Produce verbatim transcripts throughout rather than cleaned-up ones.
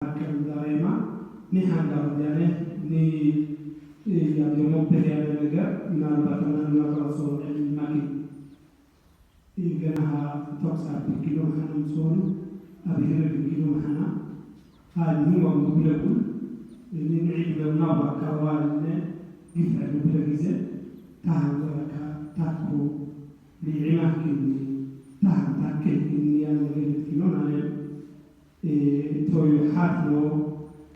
Akkam darema, ni handa wajane, ni, eh, ya yomo periane lega, na batana na raso el maki. Eh, gana ha toksa pikino hana son, abihira pikino hana. Ha ni wa mubila kul, eh, ni ni ibna na wa kawa ne, gifa mubila gize, tahan wa ka, tako, li ima kini, tahan takke kini ya ne, kino na ne, eh, toyo hatno,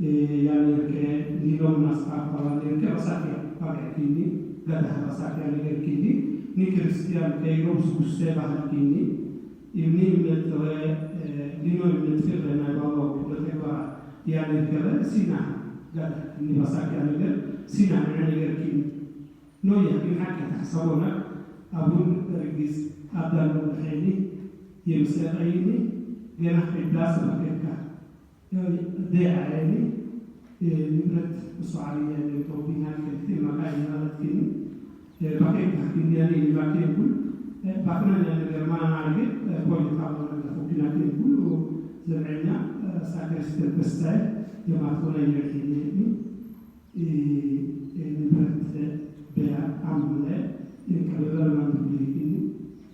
eh, yani ke, ni nom nas apa, ni ke basakia, pakai kini, gada basakia ni ke kini, ni Kristian ke iro suku se bahan kini, ini met, eh, ni no met ke na bawa, met ke ba, yani ke sina, gada, ni basakia ni ke, sina ni ke kini. No ya, in hakka tahsabuna, abun rigis, abdan mudahini, yemsel ayini, gena hidasa bakeka. De ayini, eh, nibrat suali yani, tobi hakka, tima kai nalat kini, eh, bakeka, kini yani, ni bakeka, eh, bakna yani, germana agi, eh, poi tabana, fukina kini, zerenya, eh, sakristel pesai, yamatuna yani, eh, eh, nibrat, eh, bea, amule, eh, kabela, mandu, eh, kini,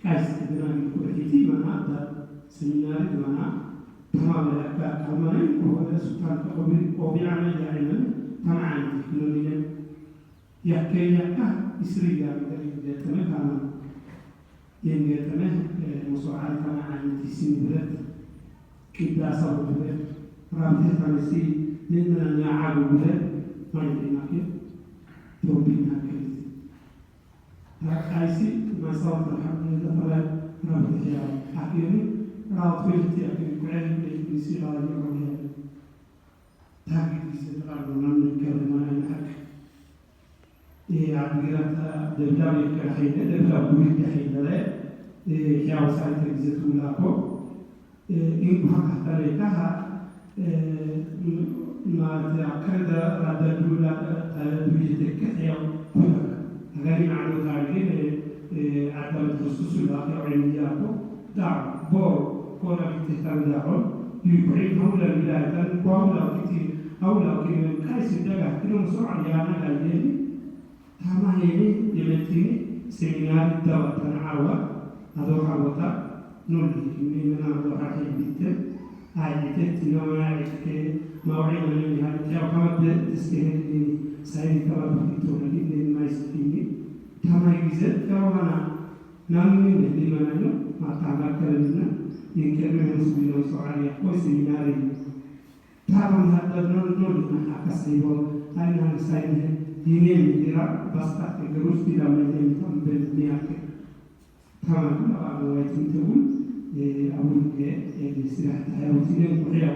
kais, eh, bena, ni, kurehiti, mana, da, seminari, mana, tamam, eh, ka, kamana, ko, eh, sutan, ka, obi, obi, ana, ya, ina, tamam, no, ni, ya, ke, ya, ka, isri, ya, dari, ya, tame, kamana. Yenge tame, eh, muso ay tame ay ti sin bret. Kita sa bret. Rabte tame si, nina na agu bret. May di na ke. Tobi na ke. Rak ay si, masal, alhamdulillah, pala rabte ya. Akini, raw twenty, akini, kaya, ni si, raw, ni, raw, ni. Tagi di se tara donan ni kare mana ni hak. E, adgira ta debla ni kare hine, debla buri ta hine le. E, hiyaw sa ta di se tula ko. E, in ko hak ta le ka ha. E, ma ta kare da rada dula ta duje te ke hiyaw. Kuna. Agari na ado ta ge ne, e, adam khusus la ke o ni ya ko. Da'wa, bo, kona bitte tan da'wa, yuku'in hawla wilayatan, ko hawla kiti, hawla kiti, kai si daga, kino so aryana ga yeni, tama yeni, yemetini, seminari da'wa tan awa, ado hawata, nulli, ni mena ado hake bitte, ay bitte, tino ma, eke, maw'ina ni, ya, ya, kamate, teskene ni, sayni tama bitte, ni, ni, mais, ni, tama gize, kawana, Nanu ni ne, di mana no, ma tama kala ni na, ni kebe mo su ni so ari ko seminari. Tama ni hadda no, no, ni na haka sai bo, ay na sai ne, di ne ni dira, basta ke gerus di la me ne tam ben ni ake. Tama ni ba ba wa tin te un, e, abun ke, e, di sira ta ya uti ne ko ya.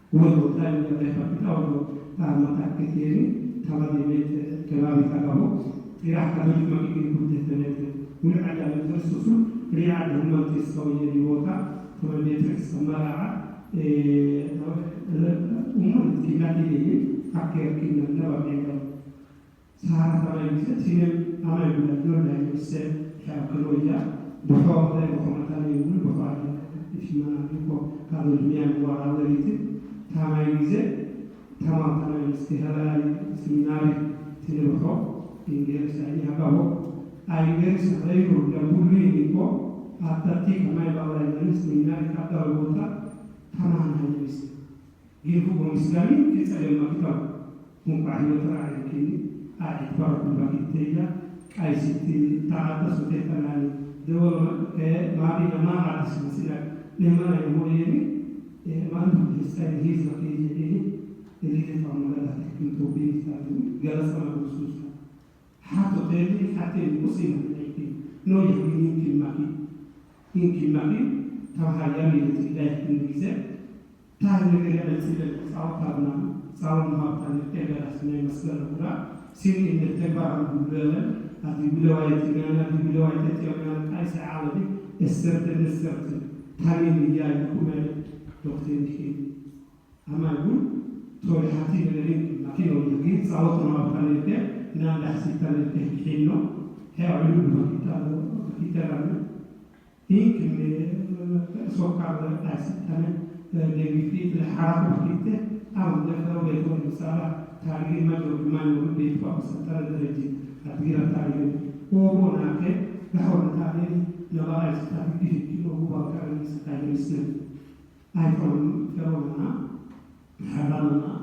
Uwe go tani ya be hapita uwe go, ah, mata ke keni, tama de met, eh, kebabi tagabo. Ira ka doli ma kini kunte tenete. Ul ada met susu, ri ada huma tiso ye di wota, tama de tek samara, eh, umma kinati ni, akke kinna na ba mega. Sahara tamay gise, tinem amay gula, gula, gula, gise, ya, kaloya, boho, boho, boho, matani, gula, boho, ifimana, boho, kado, dunia, gula, gula, gise, tamay gise, tama, tamay gise, hala, seminari, tinem, boho, ingeri, sa, ini, haka, boho, a, ingeri, sa, rai, gula, gula, ini, ko, atati, tamay, bala, ini, seminari, kata, gula, tama, tamay gise. Gin fu bom islami ke sa yom makitam. Mung pahi wa tara ayo kini, a, e, para ku bakiteya, ay siti taata sute tanani. De wala, e, mabi na ma atis masina. Ne mana yo mo yeni, e, man du hista ni his na ke yeni, e, li de famula da te kin to bin sa du, gala sama du susa. Hato teni, hateni, musina ni ki. No ya ni ki maki. Ni ki maki, ta ha ya mi ti da ni se. Tani ne kere na sile, sawa tabna, sawa muhabta ne kere na sine masgala kura, sini inde te bara bulele, adi bule wa eti na, adi bule wa eti na, ay sa ala di, eserte, eserte. Tani ni ya kume, dokte ni ki. Ama gun, tole hati ne rin, makino yagi, sawa tona muhabta ne ke, na da sita ne ke hino, he alu makita, makita na. Inkimi, eh, sokar le aisi tane, Dengifit le haraku bakite, awan de karo beto ni sala, tarihin ma jo ma no beto apa satara derejit, adira tarihin. Obo nake, gahor tarihin, na ba ay sa tarihin, kino obo ba tarihin sa tarihin isne. Ay kon karo na, harana,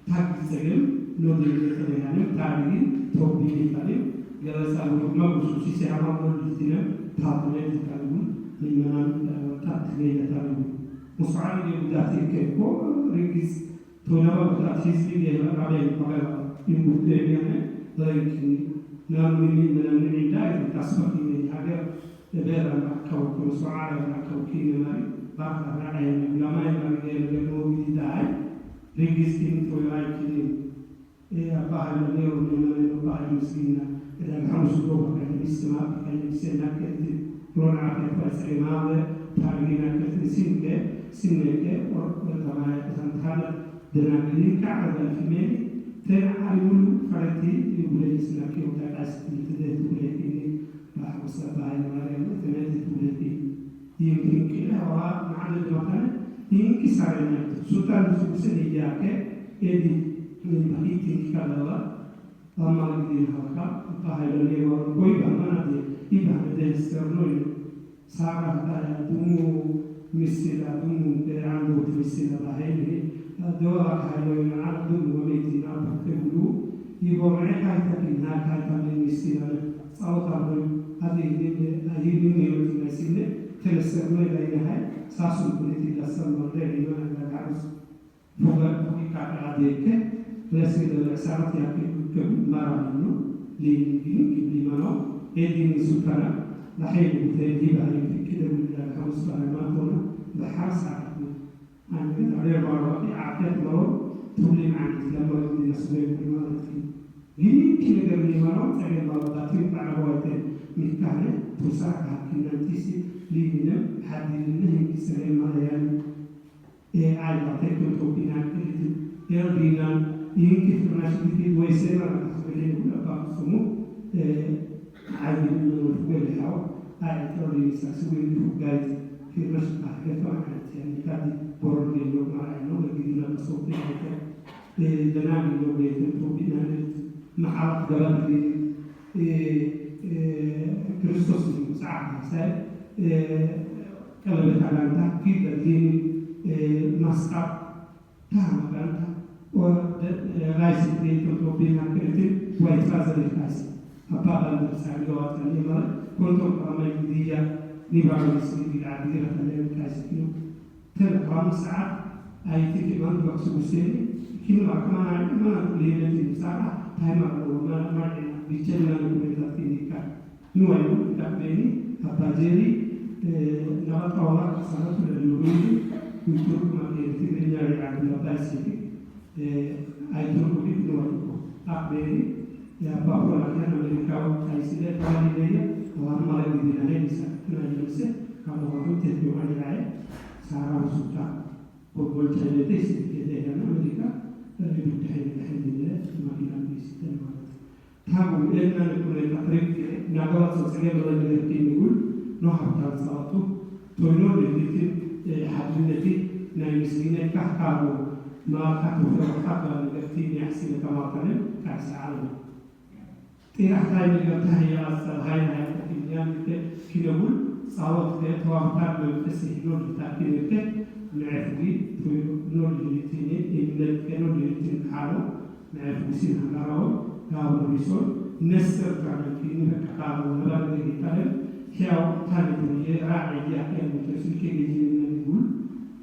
tagi segem, no de de tarihin, tarihin, tobi tarihin, gala sa ma gusu si se hama no de tarihin, tarihin tarihin, ni mana, tarihin tarihin. Musaali de budatin ke ko rigis tonaba budat hisbi de rabe pagara imbu de ne laiki nanu ni nanu ni dai tasbaki ne haga de bera na kau ko suara na kau kini mari ba na ai na lama ai mari de de mo bi dai rigis kin to laiki ni. E, apaha ilo nero nena neno apaha ilo miskina. E, da gamu sudo ba kaya misma ba kaya misena keti. Rona ake pa sere male, tari na keti sinke, sineke, o, o tamaya santana. Dena gini ka ada fimeni, tena ari mulu fareti, ibule misna ki o da kasi tete de tule ini, ba hamusa ba ya mare, tena de tule ini. Yinki kila wa ma'ana de matane, yinki sarene, sutan sukse de yake, edi, ni ba itinki kadala, amma gidi halka, ba hayla ne wa koi ba mana de, iba de serno, sara ba dumu, misila dumu, e ando misila ba hayni, dola haylo na dumu, wa meti na ba kebulu, ibo re kayta ki na kayta min misila, sawa kabulu, adi ni, ayi ni ni, ni sine, Tene serno ila ina hay, sasun kuniti la serno de ina la garus. Fuga fugi kaka adeke, lesi de la sarat ya ke ke mara minu, li ni gini ki li mano, e di ni sutana, la hay ni te di ba ni ki de la garus ba na matona, la har sarat ni. Ani de tabe maro ki aket maro, tuli ani de maro di na sube ni maro ki. Gini ki ne de ni maro, tabe maro da tin para boete, mi kane, tu sara ka ki na tisi, li ni ne, hadi ni ne, ki sere maro yani. E ay ba te ko to pina ki, e o di na, in ki firma shi ki boy se maro, ka sube ni kula ba sumu, e, Ay, no, no, no, no, no, ay, ay, ay, ay, ay, firma shi ka, ke to, ay, ay, ay, ay, kadi, boron, ke, no, ma, ay, no, ke, gidi, na, so, ke, ke, e, dana, no, ke, ke, to, bi, na, ne, ma, ala, gaba, ke, e, e, Kristos, sa, sa, e, kala, be, kala, ta, ki, da, di, e, maska, Tama ganta, o, de, e, raisi de to, to, pina, kete, wai, traza de raisi. Apa, dan, de, sa, yo, ata, ni, mala, konto, ama, dia, ni, ba, ni, si, di, la, di, la, ta, ni, raisi, no. Tena, kwa, sa, ai, ti, ki, man, ba, su, se, ni, ki, ma, ma, na, ma, na, le, le, ti, sa, ta, ma, ma, ma, ma, na, bi, che, na, ni, ku, ta, ti, ni, ka. Nuwayu dabbeni, abba jeri, e, naba tawala kasana tula lurungi, kuitur kuma ke tigrinya ri adu abba siti, e, aitur kubi nuwayu ko. Abbeni, e, abba ko lakian Amerika wa kaisile tawali deya, awan mala gidina he bisa, kena yamse, kamu wakam tetyo mali ae, sara usuta. Ko gol chale te siti ke deya na Amerika, e, bidda he, he, he, he, makina bisi, te, mala. Tabu, en nani kune tatrek, nagawa so sege bala nege kinugul, no haftan salatu, toyno nege tin, e, hadin nege, na misgine kah kabu, ma katu fe katu nege tin yahsine tamatanen, kasa alu. Tira tay nege tahiya asal hay hay takin yan nege kinugul, salatu ke tuwa tabu ke sihno takin nege, nefgi, toyno nege tin, innet ke nege tin kalo, Ma'ef gusin hangaraw, gaw na bison, nesser tanan kini na kakaw na barang de hitalen, hiyaw tani duniya, ra'i diya kiyan mutu sulke gejin na nigul,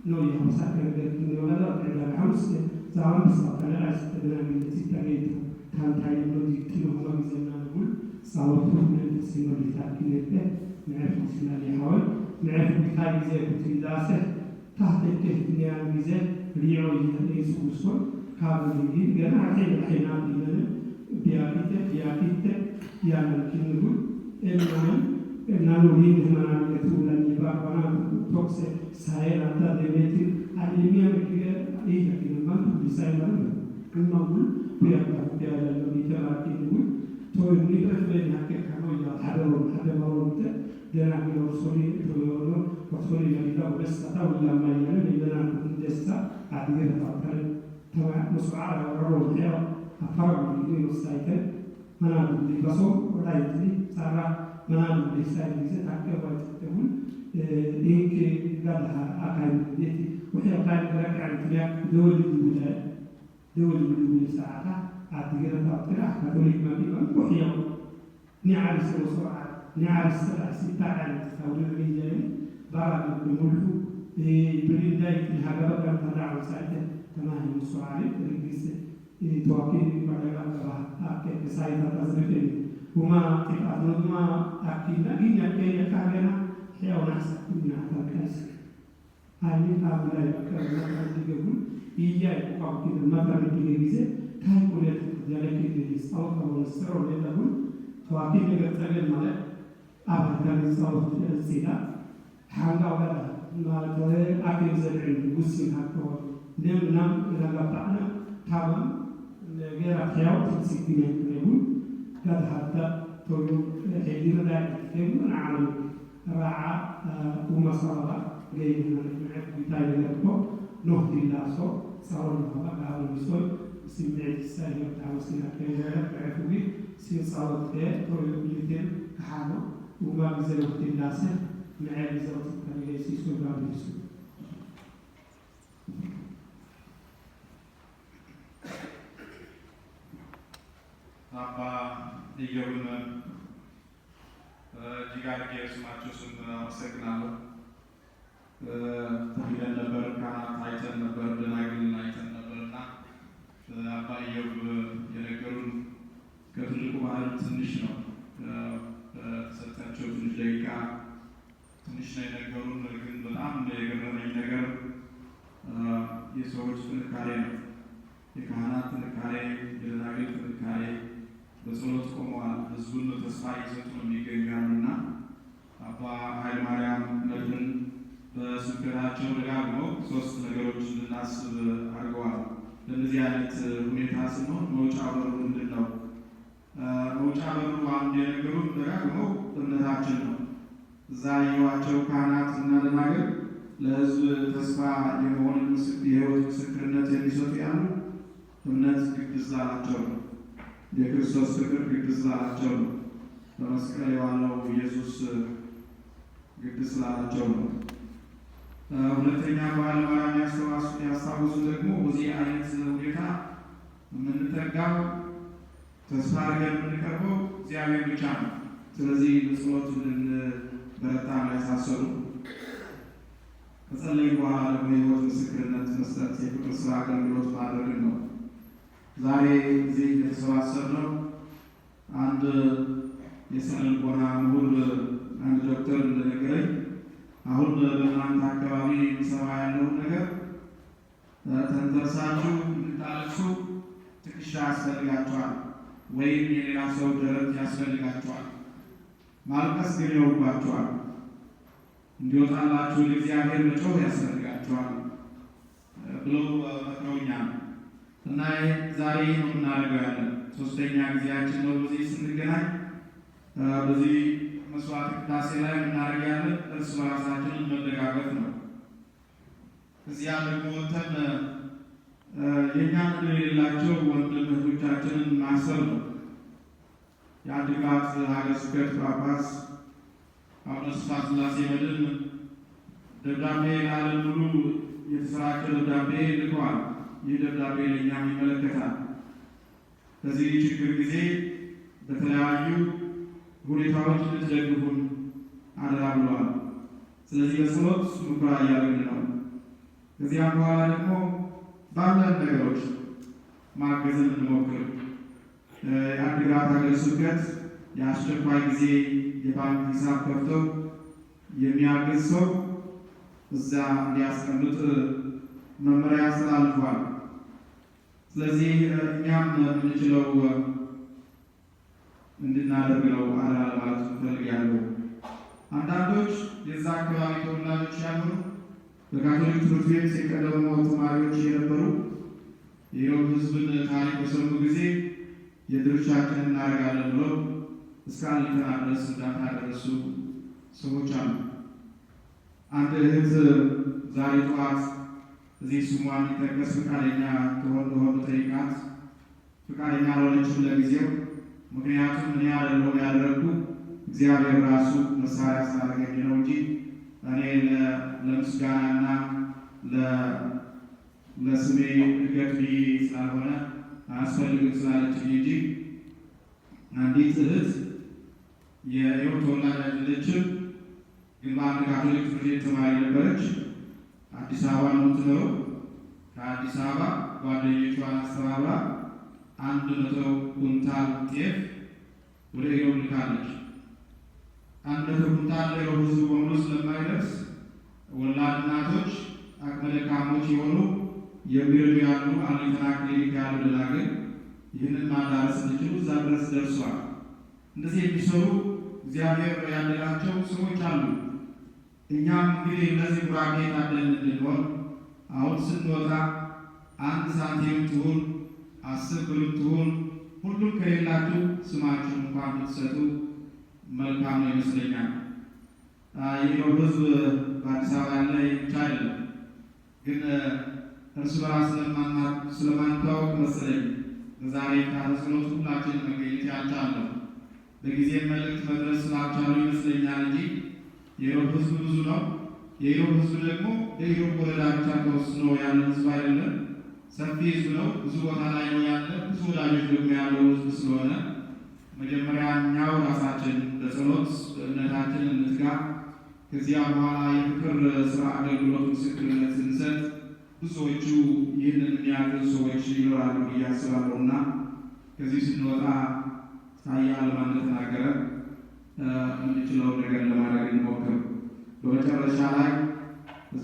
no ya masa kene de kini wala da da hamse, zaman bisa tani ras tani na min sita getu, tan tani no di kini huma gizan na nigul, sawa tu ne sima di ta kini de, ma'ef gusin ali hawal, ma'ef gusin ta gize kutin dase, Tahte keh niyan gize riyo yine Yesu Kristo kabul gin gena hake hake na binen biyakite biyakite yanan kinugul emnanan emnanu rin hemanan getu lan yeba bana tokse saye lanta demeti alimiyan kige iya kine man tu bisay man emnagul biyakta biyakta biyakta kinugul ቶይ ኒብረት ቤት ያከካኖ ያል ሐደሮን ሐደባሮን ተ ደናግል ኦርሶኒ ቶዮኖ ኦርሶኒ ለሊላ ወደሳ ታውላ ማያንን የደናግል እንደሳ አድገረ ታውተን ተማ መስዋዕት ያወረሮ ያው አፋራ ሊግኒ ወሳይተን መናዱ ሊበሶ ወዳይትኒ ሳራ መናዱ ሊሳይ ጊዜ ታከ ወይትተውን ኢንክ ጋዳ አካይ ቤት ወሄ አካይ ገረቅ ያለ ትያክ ደወል ይውላል ደወል ይውላል ሰዓታ አድገረ ታውተን ካቶሊክ መዲና ወሄው ኒዓሪስ ወሶዓ ኒዓሪስ ሰላሲ ታዓን ታውሪ ሪጃይ ባራ ሙሉ ብሪንዳይ ሀገረ ጋር ተዳው ሳይተ ተማኒ ሶዓሪ ሪግስ ተዋኪ ባራ ጋር አከ ሳይታ ታዝርፈኒ ሁማ ጢቃት ሁማ አኪና ጊኛ ከየ ካገና ሕያው ናሳ ኛ ታልቃይስ አይኒ አብላይ በቀር መጠን እንዲገቡ ይያይ ቋም ኪደ መጠን እንዲገ ጊዜ ታይ ቁሌት ያለክ ጸሎት አሁን ስሮ ሌለሁን ተዋኪ ነገር ጸገን ማለት አባታን ጸሎት ሲላ ሓንጋ ወዳ ማለት አኬም ዘድዕን ውስን ሀከወ ነምናም ለጋባዕና ታማም ገራ ሕያው ትንሲት ቢነት ነጉ ጋድ ሀዳ ቶዩ ሄዲረ ዳይ ሄዱ ንዓለም ራዓ ኡመ ሰረባ ገይድና ንሕምዐት ቢታይ ነገርኮ ኖህ ዲላሶ ጸሮን ሆባ ጋሩ ሚሶል ስምዒት ሳይሆን ታወሲና ከይዘረት ብዕፉ ቢ ሲን ጸሎት ከ ቶዩ ሊቴን ከሓኖ ኡማ ጊዜ ኖህ ዲላሰ ምዐ ጊዜ ወትተን ገይሲሶ ጋሩ ሚሶል አባ ኢዮብን እጅግ አድርጌ በስማቸው ስም አመሰግናለሁ። ተሂደን ነበር፣ ካህናት አይተን ነበር፣ ደናግልን አይተን ነበር እና አባ ኢዮብ የነገሩን ከትልቁ ባህል ትንሽ ነው። በተሰጣቸው ትንሽ ደቂቃ ትንሽ ነው የነገሩን። ግን በጣም የገረመኝ ነገር የሰዎች ጥንካሬ ነው። የካህናት ጥንካሬ፣ የደናግል ጥንካሬ፣ በጸሎት ቆመዋል። ህዝቡን ተስፋ እየሰጡ ነው የሚገኙ ያሉና አባ ኃይለማርያም መድህን በስብከታቸው ደጋግመው ሶስት ነገሮች እንድናስብ አድርገዋል። በእንደዚህ አይነት ሁኔታ ስንሆን መውጫ በሩ ምንድን ነው? መውጫ በሩ አንዱ የነገሩን ደጋግመው እምነታችን ነው። እዛ ያየኋቸው ካህናት እና ደናግል ለህዝብ ተስፋ የመሆንን የህይወት ምስክርነት የሚሰጡ ያሉ እምነት ግድ ስላላቸው ነው። የክርስቶስ ፍቅር ግድ ስላላቸው ነው። በመስቀል የዋለው ኢየሱስ ግድ ስላላቸው ነው። ሁለተኛ በዓለ ማርያም ያስታውሱ ደግሞ በዚህ አይነት ሁኔታ የምንጠጋው ተስፋ አድርገን የምንቀርበው እግዚአብሔር ብቻ ነው። ስለዚህ በጸሎት እንድንበረታ ነው ያሳሰቡ። ከጸለይ በኋላ ደግሞ የህይወት ምስክርነት መስጠት የፍቅር ስራ አገልግሎት ማድረግን ነው። ዛሬ እዚህ የተሰባሰብነው አንድ የስነ ልቦና ምሁር አንድ ዶክተር እንደነገረኝ አሁን በእናንተ አካባቢ የሚሰማ ያለውን ነገር ተንተርሳችሁ እንድታለቅሱ ትከሻ ያስፈልጋችኋል፣ ወይም የሌላ ሰው ደረት ያስፈልጋችኋል። ማልቀስ ግን ይኖርባችኋል። እንዲወጣላችሁ ለእግዚአብሔር መጮህ ያስፈልጋችኋል ብለው መክረውኛል። እና ዛሬ ይህ ነው የምናደርገው ያለን ሶስተኛ ጊዜያችን ነው። በዚህ ስንገናኝ በዚህ መስዋዕት ቅዳሴ ላይ የምናደርግ ያለን እርስ በራሳችንን መደጋገፍ ነው። እዚያ ደግሞ ወጥተን የእኛን ዕድል የሌላቸው ወንድም እህቶቻችንን ማሰብ ነው። የአዲግራት ሀገረ ስብከት ጳጳስ አቡነ ተስፋ ስላሴ መድን ደብዳቤ ለዓለም ሙሉ የተሰራጨ ደብዳቤ ልከዋል። ይህ ደብዳቤ ለእኛም ይመለከታል። በዚህ ችግር ጊዜ በተለያዩ ሁኔታዎች እንድትደግፉን አደራ ብለዋል። ስለዚህ በጸሎት ሙከራ እያደረግን ነው። ከዚያም በኋላ ደግሞ ባለን ነገሮች ማገዝን እንሞክር። የአዲግራት ሀገረ ስብከት የአስቸኳይ ጊዜ የባንክ ሂሳብ ከፍተው የሚያግዝ ሰው እዛ እንዲያስቀምጥ መመሪያ አስተላልፏል። ስለዚህ እኛም የምንችለው እንድናደርግ ነው አደራ ለማለት እፈልጋለሁ። አንዳንዶች የዛ አካባቢ ተወላጆች ያልሆኑ በካቶሊክ ትምህርት ቤት የቀደሙ ተማሪዎች የነበሩ የሮም ሕዝብን ታሪክ በሰሙ ጊዜ የድርሻችንን እናደርጋለን ብለው እስከ አሊተና ድረስ እርዳታ ያደረሱ ሰዎች አሉ። አንድ እህት ዛሬ ጠዋት እዚህ ስሟ እንዲጠቀስ ፈቃደኛ ትሆን እንደሆን ብጠይቃት ፈቃደኛ አልሆነችም ለጊዜው። ምክንያቱም እኔ አይደለሁም ያደረግኩ፣ እግዚአብሔር ራሱ መሳሪያ ስላደረገኝ ነው እንጂ እኔ ለ- ለምስጋናና ለ- ለስሜ እድገት ብዬ ስላልሆነ አያስፈልግም ስላለችኝ እንጂ። አንዲት እህት የኢሮብ ተወላጅ አይደለችም፣ ግን በአንድ ካቶሊክ ትምህርት ቤት ተማሪ ነበረች። አዲስ አበባ ነው የምትኖረው። ከአዲስ አበባ ጓደኞቿን አስተባብራ አንድ መቶ ኩንታል ጤፍ ወደ ኢሮብ ልካለች። አንድ መቶ ኩንታል ለኢሮብ ህዝብ በሙሉ ስለማይደርስ ወላድ እናቶች፣ አቅመ ደካሞች የሆኑ የሚረዱ ያሉ አሊተና ክሊኒክ ያሉ ደናግል ይህንን ማዳረስ እንዲችሉ እዛ ድረስ ደርሷል። እንደዚህ የሚሰሩ እግዚአብሔር ያደላቸው ሰዎች አሉ። እኛም እንግዲህ እነዚህ ቡራኬ የታደልን እንድንሆን አሁን ስንወጣ አንድ ሳንቲም ትሁን አስር ብርም ትሁን ሁሉም ከሌላችሁ ስማችሁን እንኳን ብትሰጡ መልካም ነው ይመስለኛል። የኢሮብ ህዝብ በአዲስ አበባ ያለ ብቻ አይደለም፣ ግን እርስ በራስ ስለማና- ስለማንተዋወቅ መሰለኝ በዛሬ ፍትሐተ ጸሎት ሁላችንም መገኘት ያልቻልነው። በጊዜ መልእክት መድረስ ስላልቻሉ ይመስለኛል እንጂ የኢሮብ ህዝብ ብዙ ነው። የኢሮብ ህዝብ ደግሞ በኢሮብ ወረዳ ብቻ ተወስኖ ያለ ህዝብ አይደለም። ሰፊ ህዝብ ነው። ብዙ ቦታ ላይ ነው ያለ። ብዙ ወዳጆች ደግሞ ያለው ህዝብ ስለሆነ መጀመሪያ እኛው ራሳችን በጸሎት በእምነታችን እንትጋ። ከዚያ በኋላ የፍቅር ስራ አገልግሎት ምስክርነት ስንሰጥ ብዙዎቹ ይህንን የሚያግዙ ሰዎች ይኖራሉ ብዬ አስባለሁና ከዚህ ስንወጣ ታያ ለማን ተናገረ የምንችለውን ነገር ለማድረግ እንሞክር። በመጨረሻ ላይ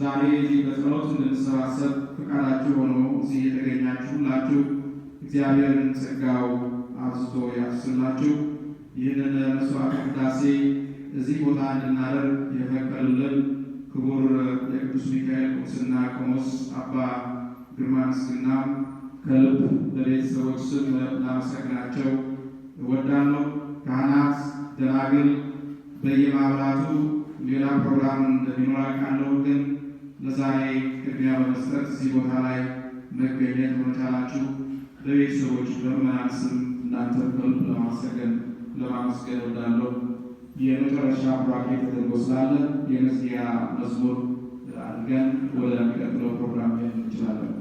ዛሬ እዚህ በጸሎት እንድንሰባሰብ ፈቃዳችሁ ሆኖ እዚህ የተገኛችሁ ሁላችሁ እግዚአብሔርን ጸጋው አብዝቶ ያፍስላችሁ። ይህንን መስዋዕተ ቅዳሴ እዚህ ቦታ እንድናደርግ የፈቀዱልን ክቡር የቅዱስ ሚካኤል ቁምስና ቆሞስ አባ ግርማ ምስግናም ከልብ በቤተሰቦች ስም ላመሰግናቸው እወዳለሁ። ካህናት፣ ደናግል በየማህበራቱ ሌላ ፕሮግራም እንደሚኖር አውቃለሁ፣ ግን ለዛሬ ቅድሚያ በመስጠት እዚህ ቦታ ላይ መገኘት በመቻላችሁ በቤተሰቦች በምዕመናን ስም እናንተን ከልብ ለማመሰገን ለማመስገን እወዳለሁ። የመጨረሻ ቡራኬ ተደርጎ ስላለ የመዝጊያ መዝሙር አድርገን ወደ ሚቀጥለው ፕሮግራም መሄድ እንችላለን።